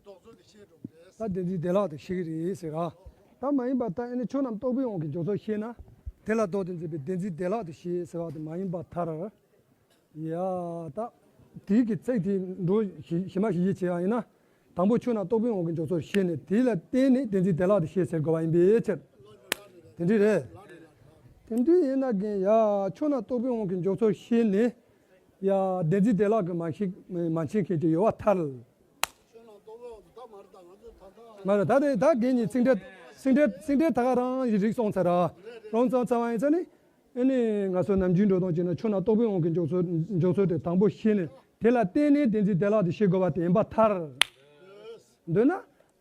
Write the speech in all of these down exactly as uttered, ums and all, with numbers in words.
ད་བདེན་འཛིན་བདེ་བླག་ཏུ་ཤེས་ཀྱི་རེད་ཟེར་ར། ད་མ་ཡིན་པ་ད་ཨ་ནི་ཆོས་རྣམས་རྟོག་པའི་དབང་གིས་འཇོག་ཚུལ་ཤེས་ན། དེ་ལ་ལྡོག་སྟེ་འཛིན་པའི་བདེན་འཛིན་བདེ་བླག་ཏུ་ཤེས་ཟེར་བ་དེ་མ་ཡིན་པར་ཐལ། ཡ། ད། དེའི་གི་ཚིག་དེ་འགྲོ་ཞི་ཞི་མ་ཞི་ཞི་བྱེད་ཡ་ཡིན་ན། དང་པོ་ཆོས་རྣམས་རྟོག་པའི་དབང་གིས་འཇོག་ཚུལ་ཤེས་ནས་དེ་ལ་བརྟེན་ནས་བདེན་འཛིན་བདེ་བླག་ཏུ་ཤེས་ཟེར་དགོས་པ་ཡིན་པའི་ཕྱིར། དེ་འདྲ་རེད། དེ་འདྲ་ཡིན་ན་གིན་ཡ་ཆོས་རྣམས་རྟོག་པའི་དབང་གིས་འཇོག་ཚུལ་ཤེས་ནས། ཡ། བདེན་འཛིན་བདེ་བླག་གི་མ་ཤེས་མ་མཁྱེན་མཁན་ཅིག་ཡོད་པར་ཐལ། མ་རེད། ད་དེ་ད་གིན་ནི་ཚིག་འགྲེལ་ཚིག་འགྲེལ་ཚིག་འགྲེལ་ད་ག་རང་ཡི་རིགས་སོང་ཚར་ར། རང་ཚང་ཚར་བ་ཡིན་ཙང་ནི། ཨེ་ནི་ང་ཚོ་ནམ་རྒྱུན་འགྲོ་སྟངས་བྱས་ན་ཆོས་རྣམས་རྟོག་པའི་དབང་གིས་འཇོག་ཚུལ་འཇོག་ཚུལ་དེ་དང་པོ་ཤེས་ནས་དེ་ལ་བརྟེན་ནས་བདེན་འཛིན་བདེ་བླག་ཏུ་ཤེས་དགོས་པ་དེ་ཡིན་པར་ཐལ། འདོད་ན།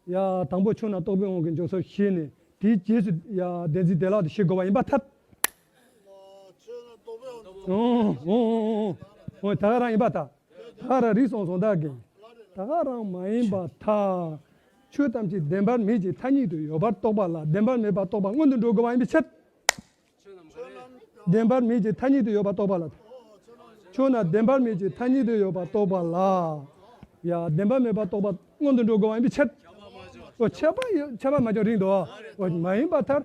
ཡ། དང་པོ་ཆོས་རྣམས་རྟོག་པའི་དབང་གིས་འཇོག་ཚུལ་ཤེས་ནས་དེའི་རྗེས་སུ་ཡ་བདེན་འཛིན་བདེ་བླག་ཏུ་ཤེས་དགོས་པ་ཡིན་པར་ཐལ། ཨོ་ཨོ་ཨོ་ཨོ། ད་ག་རང་ཡིན་པར་ཐལ། ད་ག་རང་རིགས་སོང་སོང་ད་གིན། ད་ག་རང་མ་ཡིན་པར་ཐལ། ཆོས་ཐམས་ཅད་བདེན་པར་མེད་ཅིང་ཐ་སྙད་དུ་ཡོད་པར་རྟོགས་པ་ལ་བདེན་པར་མེད་པར་རྟོགས་པ་སྔོན་དུ་འགྲོ་དགོས་པ་ཡིན་པའི་ཕྱིར། བདེན་པར་མེད་ཅིང་ཐ་སྙད་དུ་ཡོད་པར་རྟོགས་པ་ལ། ཆོས་རྣམས་བདེན་པར་མེད་ཅིང་ཐ་སྙད་དུ་ཡོད་པར་རྟོགས་པ་ལ། ཡ། བདེན་པར་མེད་པར་རྟོགས་པ་སྔོན་དུ་འགྲོ་དགོས་པ་ཡིན་པའི་ཕྱིར། འོ་ཁྱད་པར་ཡོད་ཁྱད་པར་མ་བྱུང་རིང་དུ། འོ་མ་ཡིན་པར་ཐལ།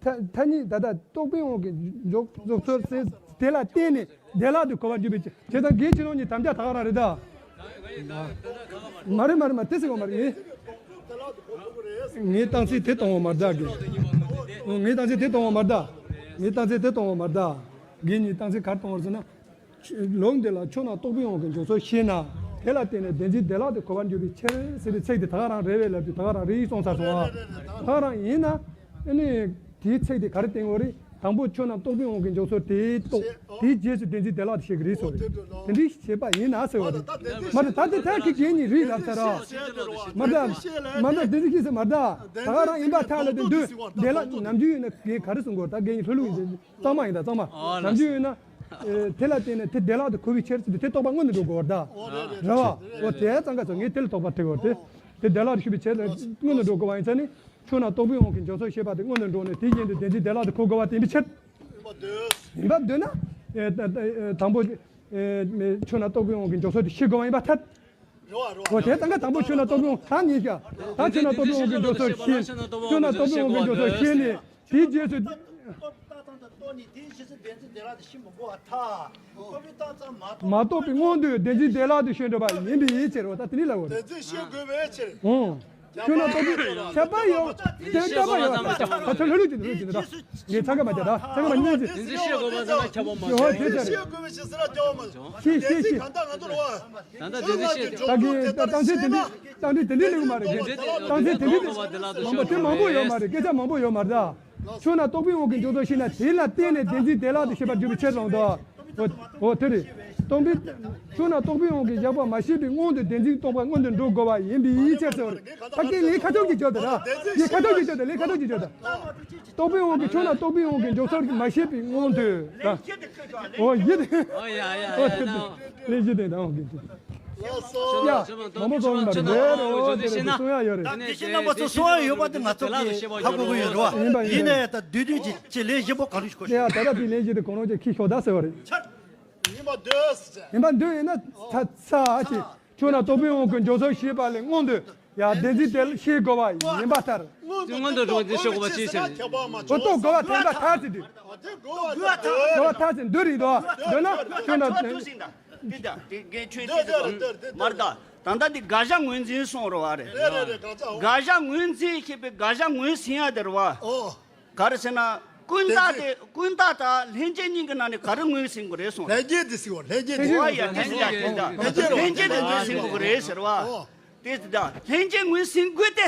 ཐ་ཐ་སྙད་ད་ལྟ་རྟོག་པའི་དབང་གིས་འཇོག་འཇོག་ཚུལ་ཟེར་དེ་ལ་བརྟེན་ནས་བདེ་བླག་ཏུ་གོ་བར་འགྱུར་བའི་ཕྱིར། བྱས་ཙང་གལ་ཆེ་ནོ་ནི་དམ་བཅའ་ད་ག་རང་རེད་ད། མ་རེད་མ་རེད་མ་དེ་ཟེར་བ་མ་རེད། ངས་སྟངས་ཚིག་དེ་གཏོང་བ་མ་རེད་ད་གི། ངས་སྟངས་ཚིག་དེ་གཏོང་བ་མ་རེད་ད། ངས་སྟངས་ཚིག་དེ་གཏོང་བ་མ་རེད་ད། གི་ནི་སྟངས་ཚིག་ག་རེ་གཏོང་བ་རེད་ཟེར་ན། ལུགས་འདི་ལ་ཆོས་རྣམས་རྟོག་པའི་དབང་གིས་འཇོག་ཚུལ་ཤེས་ན། དེ་ལ་བརྟེན་ནས་བདེན་འཛིན་བདེ་བླག་ཏུ་གོ་བར་འགྱུར་བའི་ཕྱིར་ཟེར་བའི་ཚིག་དེ་ད་ག་རང་རེད་པས་ལབ་དུས་ད་ག་རང་རེད་གསུངས་ཚར་སོང་ཨ། ད་ག་རང་ཡིན་ན། ཨ་ནི། དེའི་ཚིག་དེ་ག་རེ་བསྟན་ཡོད་རེད། དང་པོ་ཆོས་རྣམས་རྟོག་པའི་དབང་གིས་འཇོག་ཚུལ་དེ་རྟོགས། དེའི་རྗེས་སུ་བདེན་འཛིན་བདེ་བླག་ཏུ་ཤེས་ཀྱི་རེད་ཟེར་བ་རེད། དེ་འདྲའི་བྱེད་པ་ཡིན་ན་ཟེར་བ་རེད། མ་རེད་ད་དེ་ཐད་ཀྱི་གན་ནི་རིགས་རབ་ཚར་ར། མ་རེད་མ་རེད་བདེན་འཛིན་ཤེས་ཟེར་མ་རེད་ད། ད་ག་རང་ཡིན་པར་ཐལ་ལབ་དུས་འདུག་བདེ་བླག་ནམ་རྒྱུན་ཡིན་ན་གན་ག་རེ་གསུང་དགོས་ད་གན་ནི་ལྷོད་ལྷོད་ཡིན་ཚང་མ་ཡིན་ད་ཚང་མ། ནམ་རྒྱུན་ཡིན་ན། དེ་ལ་བརྟེན་ནས་དེ་བདེ་བླག་ཏུ་གོ་བའི་ཕྱིར་ཟེར་དུས་དེ་རྟོགས་པ་སྔོན་དུ་འགྲོ་དགོས་པ་རེད་ད། རེད་བ། འོ་དེ་ཙང་ཀ་ཚོ་ངས་དེ་ལ་དོགས་པ་དྲི་དགོས་ཏེ། དེ་བདེ་བླག་ཏུ་ཤེས་པའི་ཕྱིར་སྔོན་དུ་འགྲོ་དགོས་པ་ཡིན་ཙང་ནི། ཆོས་རྣམས་རྟོག་པའི་དབང་གིས་འཇོག་ཚུལ་ཤེས་པ་དེ་སྔོན་དུ་འགྲོ་ནས་དེ་བཞིན་དུ་བདེན་འཛིན་བདེ་བླག་ཏུ་གོ་དགོས་པ་བསྟན་པའི་ཕྱིར། ཡིན་པར་འདོད་ན། ཨེ་ད་ད་ཨེ་དང་པོ། ཨེ་ཆོས་རྣམས་རྟོག་པའི་དབང་གིས་འཇོག་ཚུལ་དེ་ཤེས་དགོས་པ་ཡིན་པར་ཐལ། འོ་དེ་ཙང་ཀ་དང་པོ་ཆོས་རྣམས་རྟོག་པའི་དབང་ད་ཉིན་ཤ། ད་ཆོས་རྣམས་རྟོག་པའི་དབང་གིས་འཇོག་ཚུལ་ཤེས། ཆོས་རྣམས་རྟོག་པའི་དབང་གིས་འཇོག་ཚུལ་ཤེས་ནས་དེའི་རྗེས་སུ། མ་རྟོགས་པའི་སྔོན་དུ་བདེན་འཛིན་བདེ་བླག་ཏུ་ཤེས་འགྲོ་བ་ཡིན་པའི་ཕྱིར་རོ། ད་དེ་ནི་ལ་འོ་རེད། བདེན་འཛིན་ཤེས་དགོས་པའི་ཕྱིར། ཨོ། ཁྱོད་ན་རྟོག་པའི་ཁྱད་པར་ཡོད། དེ་ཁྱད་པར་ཡོད་པ་ད་ད་ལྷོད་ལྷོད་ཀྱི་ལྷོད་ཀྱི་ད། ངས་ཚ་ག་མ་བྱ་ད་ཚ་ག་མ་ཉན་ཅི། བདེན་འཛིན་ཤེས་དགོས་པ་ཟེར་ན་ཁྱད་པར་མ་ཡོད། ཡོད་དེ་ལྟར། ཤེས་ཤེས་ཤེས། ད་གི་ད་ད་ཚེ་དེ་འདི་ད་འདི་དེ་འདི་ལེགས་མ་རེད། ད་ཚེ་དེ་འདི་མང་པོ་དེ་ལ་ད་མང་པོ་དེ་མང་པོ་ཡོད་མ་རེད། སྐད་ཆ་མང་པོ་ཡོད་མ་རེད་ད། ཆོས་རྣམས་རྟོག་པའི་དབང་གིས་འཇོག་ཚུལ་ཤེས་ན་དེ་ལ་བརྟེན་ནས་བདེན་འཛིན་བདེ་བླག་ཏུ་ཤེས་པར་འགྱུར་བའི་ཕྱིར་རང་དོ། འོ་འོ་དེ་རེད། སྟོང་པའི་ཆོས་རྣམས་རྟོག་པའི་དབང་གིས་བཞག་པ་མ་ཤེས་པའི་སྔོན་དུ་བདེན་འཛིན་རྟོག་པ་སྔོན་དུ་འགྲོ་དགོས་པ་ཡིན་པའི་ཕྱིར་ཟེར་བ་རེད། ད་སྐད་ལས་ཁ་ཐུག་གིས་བརྗོད་དེ་ར། ལས་ཁ་ཐུག་གིས་བརྗོད་དེ་ལས་ཁ་ཐུག་གིས་བརྗོད་དེ། རྟོག་པའི་དབང་གིས་ཆོས་རྣམས་རྟོག་པའི་དབང་གིས་འཇོག་ཚུལ་མ་ཤེས་པའི་སྔོན་དུ། འོ་ཡིད། ཨོ་ཡ་ཡ་ཡ་ཡ། ལས་ཀྱི་དེ་དང་གི་དེ། ཡ། མང་པོ་གསུངས་ཡིན་པ་རེད། འདི་རེད་འོ་དེ་རེད་གསུང་ཡ་ཡོད་རེད། ད་དེ་བཞིན་རྣམ་པ་ཚོ་གསུང་ཡ་ཡོད་པ་དེ་ང་ཚོ་གི་ཧ་གོ་གི་ཡོད་རེད་བ། ཡིན་པ་ཡིན་ཡིན་ནའི་ད་བསྡུས་བསྡུས་ཀྱི་ཅི་ལས་ཞིབ་པོ་གང་རེད་ཤོད། དེ་ཡང་ད་ལྟ་དེ་ལས་ཀྱི་དེ་གོ་ནོར་ཅིག་ཁྱི་ཤོག་ད་ཟེར་བ་རེད། ཡིན་པ་འདོད་ཡིན་ན་ཚ་ཚ་ཅིག་ཆོས་རྣམས་རྟོག་པའི་དབང་གིས་འཇོག་ཚུལ་ཤེས་པ་ལས་སྔོན་དུ་ཡང་བདེན་འཛིན་དེ་ཤེས་དགོས་པ་ཡིན་པ་ལྟར། སྔོན་དུ་འགྲོ་བདེན་ཤེས་དགོས་པ་ཅི་ཟེར། འོ་རྟོགས་དགོས་པ་དེ་འདྲ་ཐལ་ཟེར་དུས། དགོས་པ་ཐལ་ཟེར་འདོད་རེད་དོ། འདོད་ན་ཆོས་རྣམས། འདི་ད་འདི་གའི་ཆོས་ཅི་ཟེར་མ་རེད་ད། ད་ལྟ་འདི་དགག་བྱ་ངོས་འཛིན་གསུངས་རེད་བ་རེད། རེད་རེད་རེད། དགག་བྱ་ངོས་འཛིན་ཞེས་པའི་དགག་བྱ་ངོས་ཟིན་ཡ་དེ་རེད་བ། ཨོ། ག་རེ་ཟེར་ན། ཀུན་བཏགས་དེ་ཀུན་བཏགས་དང་ལྷན་སྐྱེས་གཉིས་ཀྱི་ནང་ནས་ག་རེ་ངོས་ཟིན་དགོས་རེད་གསུངས་རེད། ལྷན་སྐྱེས་དེ་ཟེར་བ་ལྷན་སྐྱེས་དེ། ཨོ་ཡ་ལྷན་སྐྱེས་དེ་ད་ལྷན་སྐྱེས་དེ་ངོས་ཟིན་དགོས་རེད་ཟེར་བ། ཨོ། དེ་ད་ལྷན་སྐྱེས་ངོས་ཟིན་དགོས་ཏེ།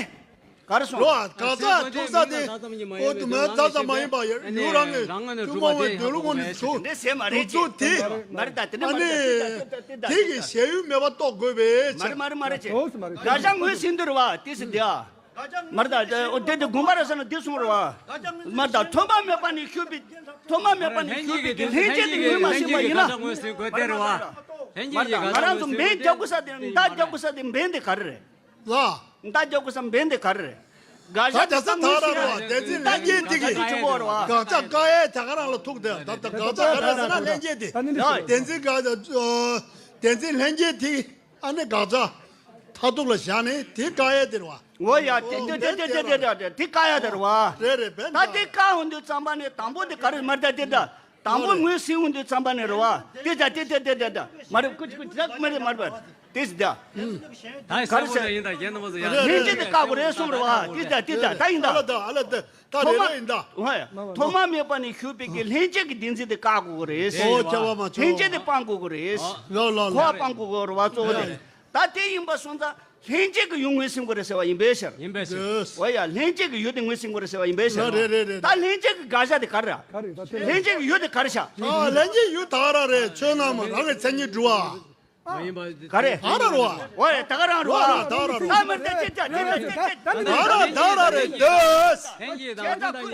ག་རེ་གསུངས། རོ། དགག་བྱ་འཇོག་ས་དེ། ཨོ་དུ་མའི་མཐའ་ཙམ་མ་ཡིན་པ་ཡུལ་རང་ངོས་ཐུན་མོང་བའི་འདོད་ལུགས་ངོས་ནས་ཚུགས། འདི་ཟེར་མ་རེད་ཅེས། འདུག་ཚུལ་དེ། མ་རེད་ད་དེ་འདྲ་མ་རེད། ཨ་ནི། དེ་གི་ཞེན་ཡུལ་མེད་པ་རྟོགས་དགོས་པའི་ཕྱིར། མ་རེད་མ་རེད་མ་རེད་ཅེས། དགག་བྱ་ངོས་ཟིན་དུ་རེད་བ་དེ་ཟེར་དེ་ཨ། མ་རེད་ད་དེ་དེ་དགོངས་པ་རེད་ཟེར་ན་འདི་གསུངས་རེད་བ། མ་རེད་ད་ཐོག་མ་མེད་པ་ནས་ཞུགས་པའི་ཐོག་མ་མེད་པ་ནས་ཞུགས་པའི་གི་ལྷན་སྐྱེས་དེ་ངོས་མ་ཟིན་པ་ཡིན་ན། མ་རེད་ད་ང་རང་ཚོ་འབེན་རྒྱག་དགོས་ས་དེ་མདའ་རྒྱག་དགོས་ས་དེ་འབེན་དེ་ག་རེ་རེད། ལ། མདའ་རྒྱག་དགོས་ས་འབེན་དེ་ག་རེ་རེད། དགག་བྱ་ད་ལྟ་ཐག་ར་རོ། བདེན་འཛིན་ལྷན་སྐྱེས་དེ་གི་དགག་བྱ་དཀའ་ཡས་ད་ག་རང་ལ་ཐུག་དེ་ད་ལྟ་དགག་བྱ་ག་རེ་ཟེར་ན་ལྷན་སྐྱེས་དེ། བདེན་འཛིན་དགག་བྱ། བདེན་འཛིན་ལྷན་སྐྱེས་དེ་ཨ་ནི་དགག་བྱ། ད་ ཨ་ཐུག་ལ་བཞག་ནས་དེ་བཀག་ཡ་དེ་རེད་བ། འོ་ཡ་དེ་དེ་དེ་དེ་དེ་དེ་དེ་དེ་དེ་བཀག་ཡ་དེ་རེད་བ། རེད་རེད་བན་ད་དེ་བཀག་འོང་དུས་ཙམ་པ་ནས་དང་པོ་དེ་ག་རེ་མར་ད་དེ་ད་དང་པོ་ངོས་ཟིན་འོང་དུས་ཙམ་པ་ནས་རེད་བ། དེ་ད་དེ་དེ་དེ་དེ་ད་མ་རེད་ཀུ་ཅི་ཀུ་ཅི་ད་མ་རེད་མ་རེད་བ། དེ་ཟི་ད། ད་ག་རེ་ས་ཡིན་ད་རྒན་རྣམ་པ་ཚོ་ཡ། ལྷན་སྐྱེས་དེ་བཀག་དགོས་རེད་གསུངས་རེད་བ། དེ་ད་དེ་ད་ད་ཡིན་ད། ཨ་ལ་ད་ཨ་ལ་ད། ད་ཐོག་མ་རེ་རེ་ཡིན་ད། ཧོ་ཡ། ཐོག་མ་མེད་པ་ནས་ཞུགས་པའི་གི་ལྷན་སྐྱེས་ཀྱི་བདེན་འཛིན་དེ་བཀག་དགོས་ཀྱི་རེད། ཨོ་ཁྱབ་པ་མ་ཆོག་ལྷན་སྐྱེས་དེ་སྤང་དགོས་ཀྱི་རེད། ལོ་ལོ་ལོ། འཁོར་བ་སྤང་དགོས་ཀྱི་རེད་བ་གཙོ་བོ་དེ། ད་དེ་ཡིན་པ་སོང་ཙང་ལྷན་སྐྱེས་ཀྱི་ཡུལ་ངོས་ཟིན་དགོས་རེད་ཟེར་བ་ཡིན་པའི་ཕྱིར། ཡིན་པའི་ཕྱིར། ཨོ་ཡ་ལྷན་སྐྱེས་ཀྱི་ཡུལ་དེ་ངོས་ཟིན་དགོས་རེད་ཟེར་བ་ཡིན་པའི་ཕྱིར། རེད་རེད་རེད། ད་ལྷན་སྐྱེས་ཀྱི་དགག་བྱ་དེ་ག་རེ་ར། ལྷན་སྐྱེས་ཀྱི་ཡུལ་དེ་ག་རེ་བྱ། ཨ་ལྷན་སྐྱེས་ཡུལ་དག་ར་རེད་ཆོས་རྣམས་རང་གི་མཚན་ཉིད་གྲུབ་པ། མ་ཡིན་པ། ག་རེ། ཨ་ར་རོ། ཨོ་ཡ་ད་ག་རང་རོ། ཨ་ར་ད་ར་རོ། ད་མི་ད་ཅི་ཅི་ཅི་ཅི་ཅི་ཅི། ཨ་ར་ད་ར་རེད་ལྟོས། ལྷན་སྐྱེས་དང་།